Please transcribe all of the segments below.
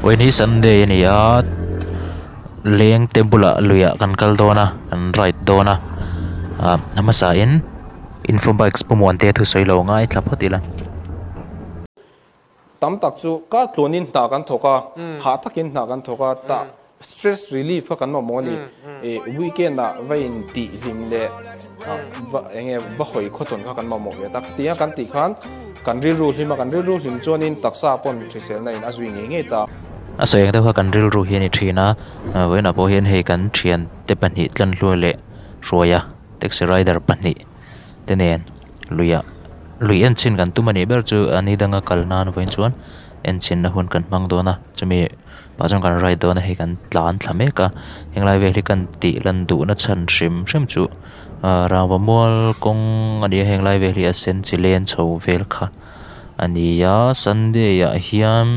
Vawiin hi sunday a ni a leng te bulah luiah kan kal dawn a kan ride dawn a ah a hmasa in info bikes pu muan te thusawi lo ngaithla phawt ila. Tam tak chu kar tluanin hna kan thawk a, hah takin hna kan thawk a, tah stress relief kha kan mamawh a ni. Ih weekend ah va in tih hlim leh va eng nge va hawi khawtawn kha kan mamawh ve ta. Khatiang a kan tih khan kan rilru hlim a, kan rilru hlim chuanin taksa pawn hriselna in a zui ngei ngei ta. A sawi ang deuh kha kan rilru hi a ni thin a, vawiinah pawh hian hei kan thiante pahnih tlanhlua leh hruaia taxi rider pahnih te nen luiah lui en chhin kan tum a nih ber chu a ni danga kal nan vawiin chuan en chhinna hun kan hmang dawn a chumi pah chuan kan ride dawn a hei kan tlan thla mek a henglai vel hi kan tih lan duhna chhan hrim hrim chu ahh rangva mual kawng a ni a henglai vel hi a sen chi len chho vel kha a ni a sunday ah hian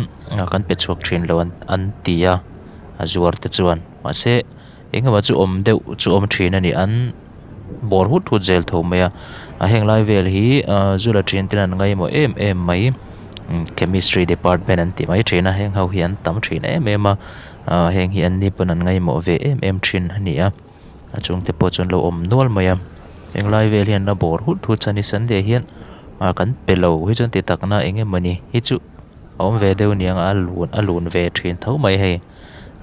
kan pe chhuak thin lo an ti a a zuar te chuan mahse eng emaw chu awm deuh chu awm thin a ni an. Bawr hut hut zel tho mai a a heng lai vel hi ahh zu la thin ten an ngaimawh em em mai chemistry department an tih mai thin a heng ho hi an tam thin em em a ahh heng hi an ni pawn an ngaimawh ve em em thin a ni a a chungte pawh chu an lo awm nual mai a heng lai vel hian la bawr hut hut chuan sunday hian ah kan pe lo hi chuan ti takna eng emawni hi chu a awm ve deuh aniang a lun a lun ve thin tho mai hei.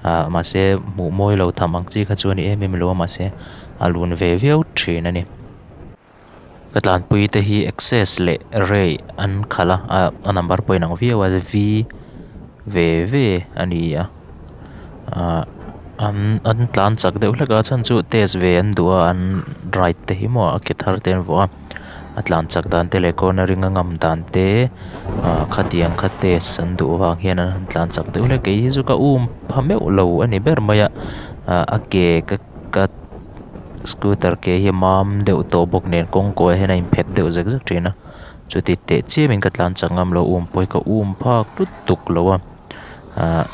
Ah mahse hmuh mawi lo tham ang chi kha chu a ni em em lo a mahse a lun ve viau thin a ni. Ka tlanpui te hi access leh ray an khalh a ah a number pawh a inang viau a v ve ve a ni a ah an an tlan chak deuh hlek a chhan chu test ve an duh a an ride te hi maw a ke thar te an vuah a. A tlan chak dan te leh cornering a ngam dan te ah khatiang kha test an duh vang hian an han tlan chak deuh hlek kei hi chu ka um pha meuh lo a ni ber mai a ah a ke ka ka scooter ke hi a mam deuh tawh bawk nen kawng kawiah hian a inphet deuh zek zek thin a chuti teh chiam in ka tlan chak ngam lo um pawh hi ka um phak tut tuk lo a ah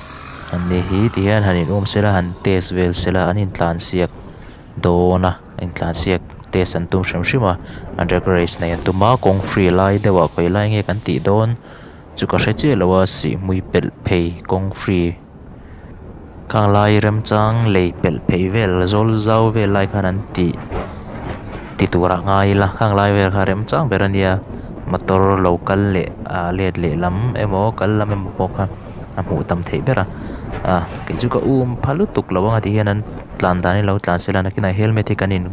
an ni hi ti hian han in um sela han test vel sela an intlan siak dawn a intlansiak test an tum hrim hrim a an drag race nei an tum a kawng free lai deuh ah khawi lai nge kan tih dawn chu ka hre chiah lo a sihhmui pelh phei kawng free khang lai remchang lei pelh phei vel zawl zau vel lai khan an tih ti tur ah ngai ila khang lai vel kha remchang ber a nia motor lo kal leh ah let leh lam emaw kal lam emaw pawh kha a hmuh tam theih ber a ah kei chu ka um pha lutuk lo ang a ti hian an tlan dan hi lo tlan sela nakinah helmet hi kan in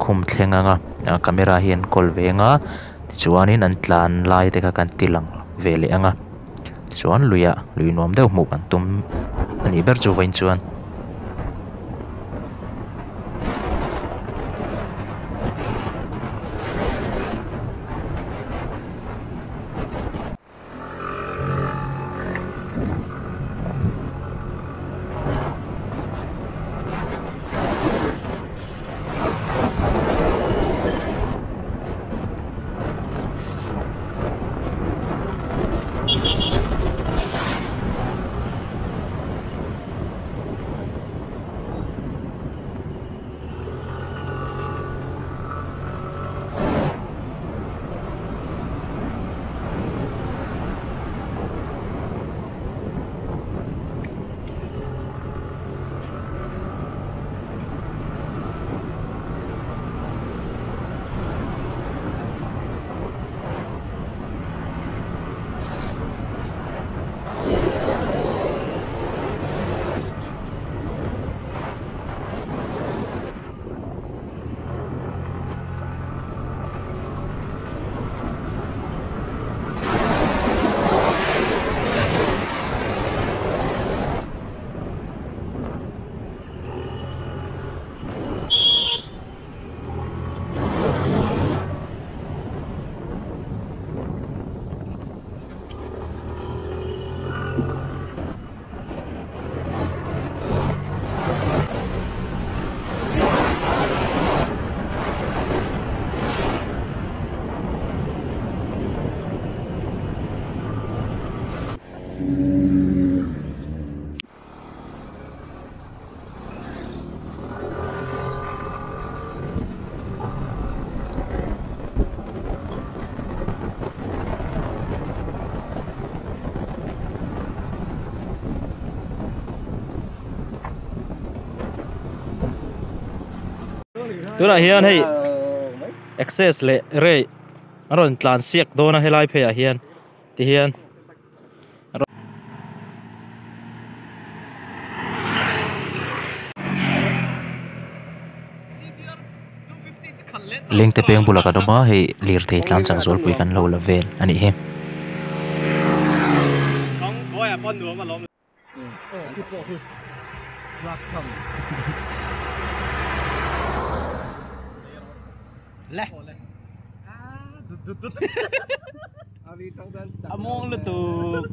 khum thleng ang a ah camera hi an kawl ve ang a tichuanin an tlan lai te kha kan ti lang ve leh ang a tichuan luiah lui nuam deuh hmuh kan tum a nih ber chu vawiin chuan. Tunah hian hei access leh rei a rawn tlan siak dawn a helai pheiah hian tihian Lengte peng bulah kan awm a hei lirthei tlan chak zualpui kan lo la vel a nih hi. A muang lutuk.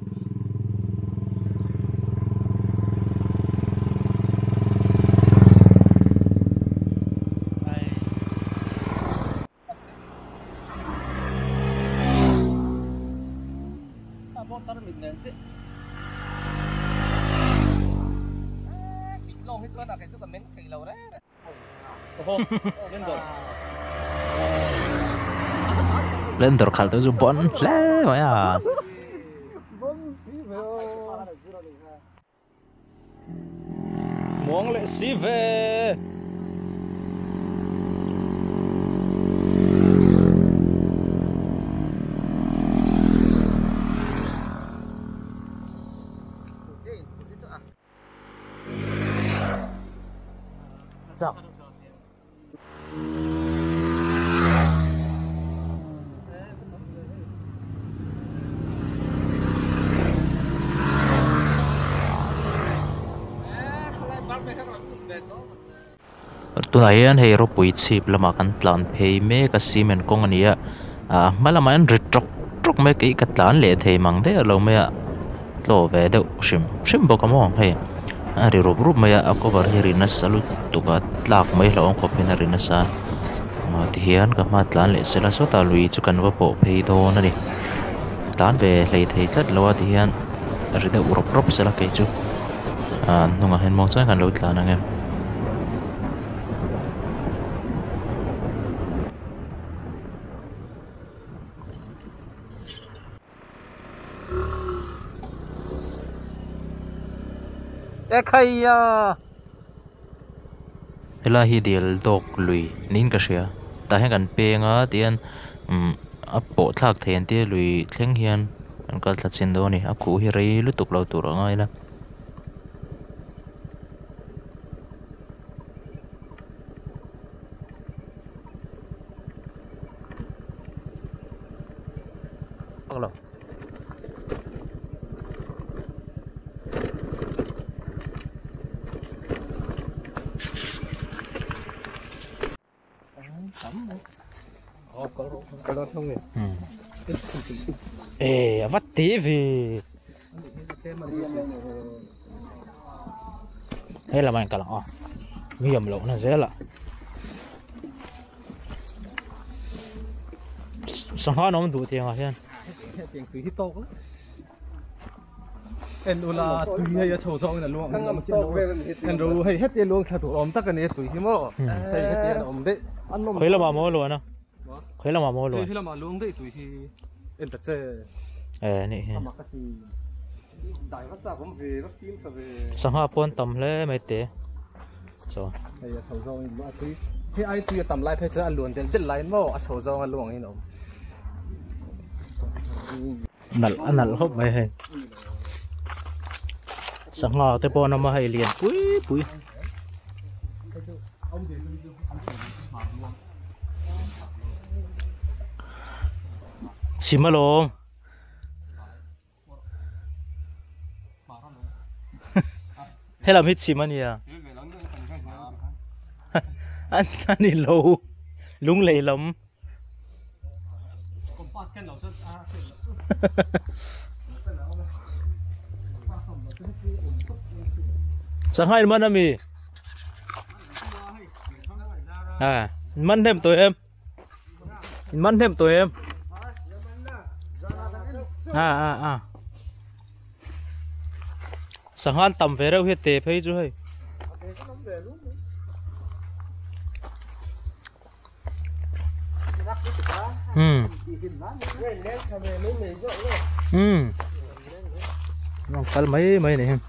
Blender khalh te chu bon hle mai a. Muang leh si ve. Chak. Tunah hian hei ropui chhip lamah kan tlan phei mek a cement kawng a ni a ah hma lamah hian ri tawk tawk mai a kei ka tlan leh thei mang daih lo mai a tlaw ve deuh hrim hrim bawk a maw hei a ri rup rup mai a a cover hi ri nasa lutuk a tlak mai hlauhawm khawp hian a ri nasa a tihian ka hma tlan leh sela sawtah lui chu kan va pawh phei dawn a ni tlan ve hlei thei tlat lo a tihian ri deuh rawp rawp sela kei chu ah hnungah hian muang chuan kan lo tlan ang em. Helai hi dil dawk lui niin ka hria tah hian kan peng a tihian umm a pawh thlak thei an tia lui thleng hian an kal thla chin dawn a ni a khuh hi rei lutuk lo tur a ngai la. Ê vắt tí vì thế là mình cả lòng nguy hiểm lộ nó dễ lạ sao nó không đủ tiền à hiền en ula tui hei a chho zawng in a luang en ro hei heti a luang thla tur awm tak a ni a tui hi maw hei heti an awm daih an awm khawi lamah maw luan a khawi lamah maw luan hei lamah luang daih tui hi en ta che e nih hi amak a ti dai va chak awm ve va fim tha ve sangha pawn tam hle mai te so hei a chho zawng in a tui hei ai tui a tam lai phei chuan a luan del del laiin maw a chho zawng a luang in a awm Nalh a nalh khawp mai hei sangha te pawh an awm a hei lian pui pui chhim alawm helam hi chhim a nia a ni lo lunglei lam. Sangha in man ami à man thêm tụi em man thêm tụi em à à à sangha tầm về đâu hết tề phê chú hay Ừ. Ừ. Nó cái mấy mấy này.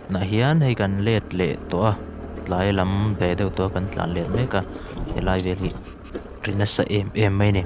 Nah hian hei kan let leh tawh a tlai lam ve deuh tawh a kan tlan let mek a helai vel hi ri nasa em em mai a ni.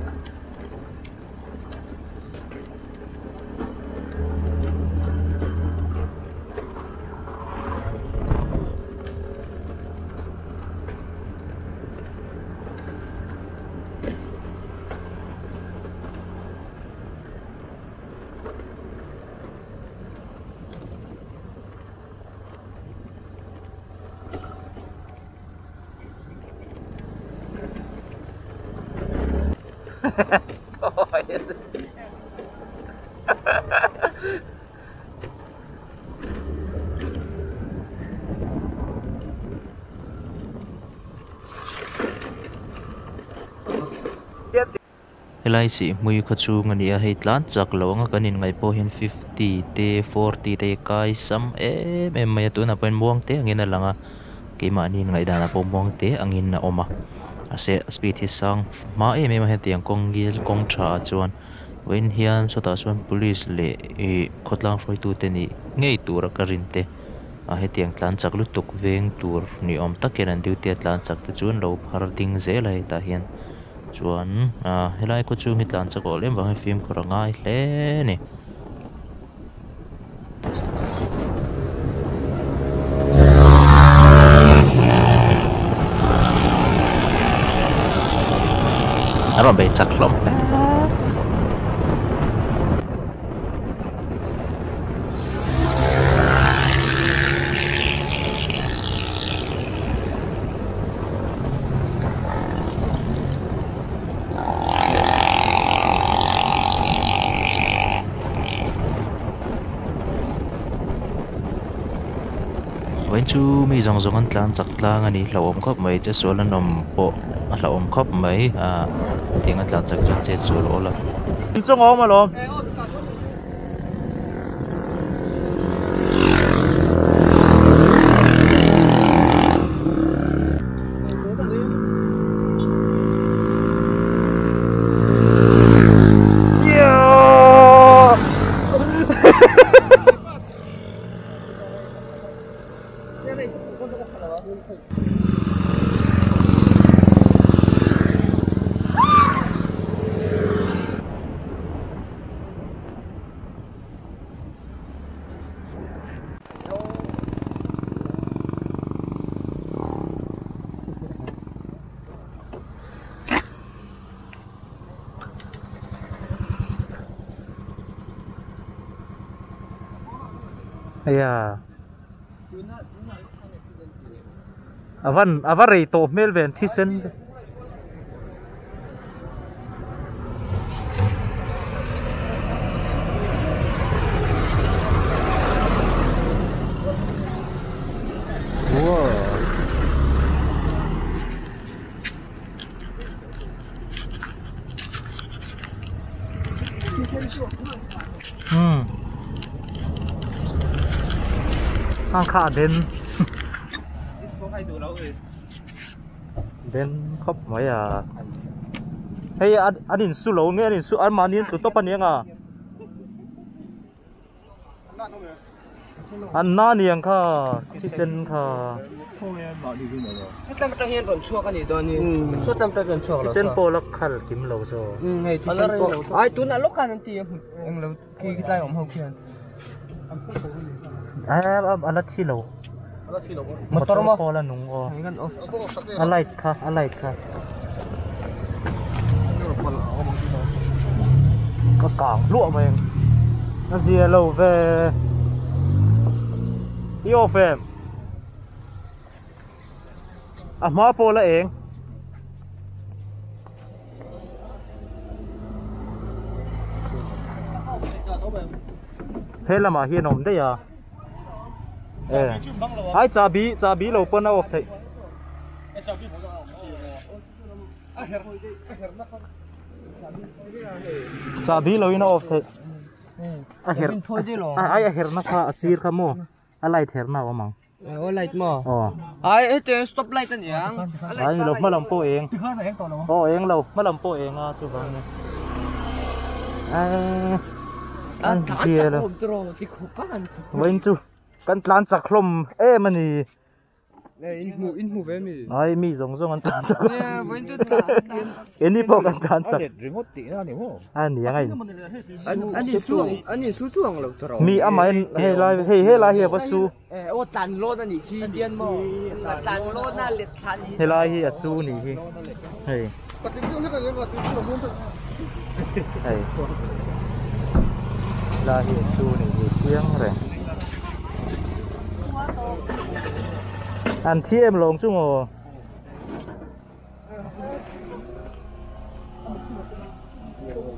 Helai sihhmui khaw chhung a ni a hei tlan chak lo anga kan inngaih pawh hian fifty te forty te hi kai sam em em mai a tunah pawh hian muang te angin a lang a keimahni inngaih danah pawh muang te angin a awm a mahse a speed hi sang hma em em a hetiang kawng ngil kawng tha ah chuan vawiin hian sawtah chuan police leh ih khawtlang hruaitu te nih ngei tura ka rin te a hetiang tlan chak lutuk veng tur ni awm tak hian an duty a tlan chak te chu an lo phar ding zel a hetah hian. Chuan ah helai khaw chhung hi tlan chak awh lem vangin fimkhur a ngai hle a ni. A rawn bei chak hlawm hle. Vawiin chu mi zawng zawng an tlan chak tlang a ni hlauhawm khawp mai che sual an awm pawh a hlauhawm khawp mai ah hetiang a tlan chak chuan chet sual a awl a. Aya avan ava rei tawh hmel ve an thisen te. Ang kha a den den khawp mai a hei an insu lo nge an insu an mahni an tlu tawp a ni ang a an na ni ang kha thisen kha thisen pawh la khal kim lo zawk a la thi lo motor pawh la nung aw a light kha a light kha ka kang hluah mai ang a zia lo ve i off em a hma pawh la eng. He lamah hian a awm daih a e ai chahbi chahbi lo pawn a off theih chahbi lo in a off theih. A her ai a herna kha a sir kha maw a light herna a awm ang. Aw light maw? Aw. Ai heti ang stop light a ni ang. Ai ni lo hma lam pawh eng. Aw eng lo hma lam pawh eng a chuvang nia. Ai an zia lo. Vawiin chu kan tlan chak hlawm em a ni. In hmu in hmu ve mi. Ai mi zawng zawng an tlan chak. Nia vawiin chu tlan Keini pawh kan tlan chak. A let ringawt tihna a ni maw? A ni ang a in. An in su an in su chuang lo tawh. Mi amah in hei lai hei he lai hi a va su. Aw tlan lawn a nih khi tian maw? Tlan lawn a let thla a nih hi. He lai hi a su nih hi hei. Hei lai hi a su nih hi chiang reng. An thi em lawng chu maw?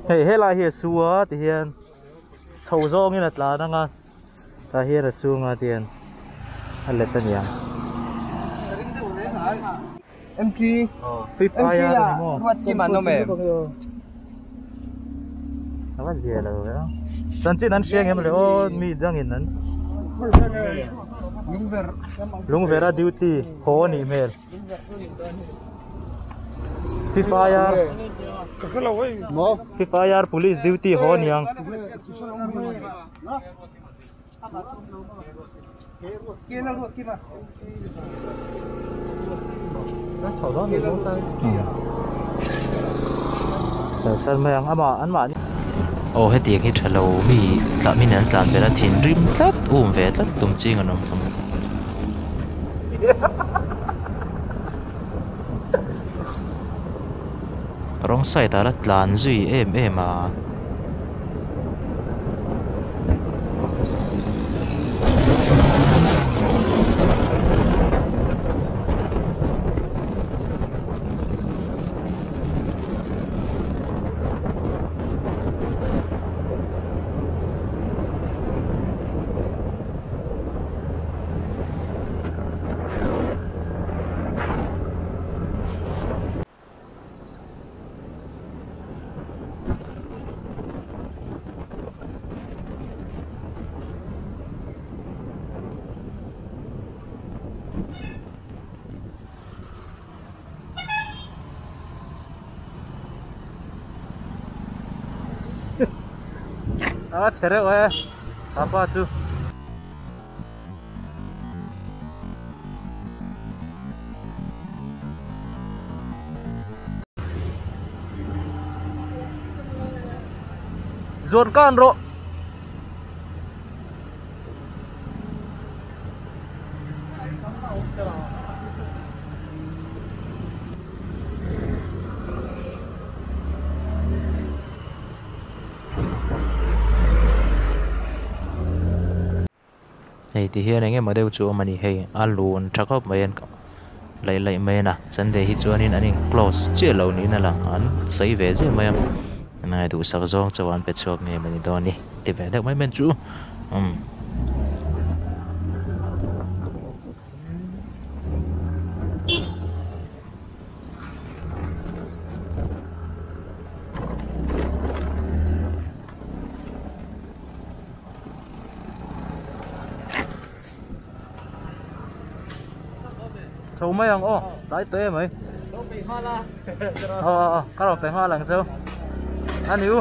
Hei helai hi a su a ti hian chho zawngin a tlan ang a tah hian a su anga ti hian a let a niang. MT Fifth aia a ni maw? Ruat kim an awm em? A va zia lo ve a. Chanchin an hria ngem le aw mi dangin an Lungvera duty haw a nih hmel. Fifth aia Fifth aia police duty haw a niang. Aw hetiang hi tha lo mi tlah min an tlan vel a thinrim tlat um ve tlat tum ching an awm ang. Wrong side ah la tlan zui em em a. A chhe reuh e apa chu. Zuan kan rawh. Hei ti hian eng emaw deuh chu a awm a ni hei a lun tha khawp mai an laih laih mai a na sunday hi chuanin an in close chiah lo niin a lang an sawi ve zeuh mai a enge duhsak zawng chauh an pe chhuak nge mawni dawn ni ti ve deuh mai mai chu umm. Chho mai ang aw tlai tawh em mai. Aw aw ka rawn pe nghal ang cheu. A ni u.